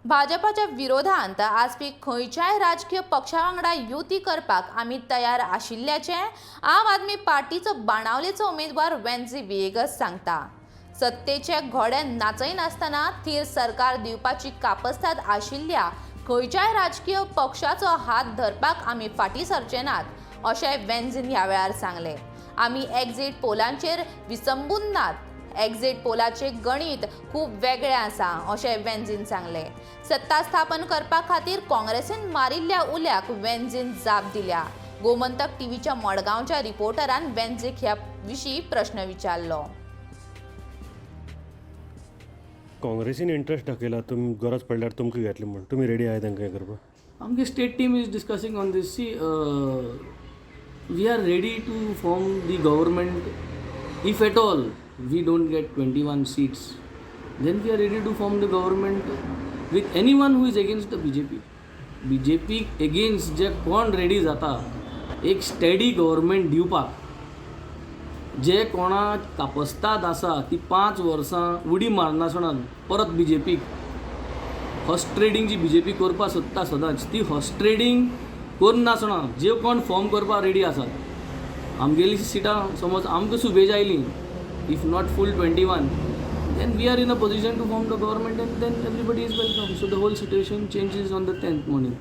भाजपाच्या विरोधांत आसपी खंयच्याय राजकीय पक्षा वांगडा युती करपाक आमी तयार आशिल्ल्याचें आम आदमी पार्टीचो बाणावलेचो उमेदवार वेन्झी व्हिएगस सांगता. सत्तेचे घोडे नाचयनासतना थीर सरकार दिवपाची कापस्ताद आशिल्ल्या खंयच्याय राजकीय पक्षाचो हात धरपाक आमी फाटीं सरचे नात, अशें वेन्झीन ह्या वेळार सांगलें. आमी एक्झीट पोलांचेर विसंबून नात. एक्झीट पोलाचे गणीत खूब वेगळें आसा, अशें वेन्झीन सांगलें. सत्ता स्थापन करपा खातीर काँग्रेसीन मारिल्ल्या उल्याक वेन्झीन जाप दिल्या. गोमंतक टीव्हीच्या मडगांवच्या रिपोर्टरान वेन्झीक ह्या विशीं प्रश्न विचारलो. काँग्रेसीन इंट्रस्ट दाखयला, तुमी गरज पडल्यार तुमकां घेतले म्हूण. तुमी रेडी आहाय तांकां हें करपाक? आमगे state team is discussing on this. See, we are ready to form the government. If at all we don't get 21 seats, then we are ready to form the government with anyone who is against the BJP. BJP against जे कोण ready जाता एक steady government दिवपाक, जे कोणाक कापस्ताद आसा ती 5 वर्सां उडी मारनासतना परत बी जे पीक horse trading G B J P करपाक सोदता सदांच, ती हॉर्स ट्रेडींग करनासतना जे कोण फॉर्म करपाक रेडी आसात, आमगेली सिटां समज आमकां सुबेज आयली, if not full 21, then we are in a position to form the government and then everybody is welcome. So the whole situation changes on the 10th morning.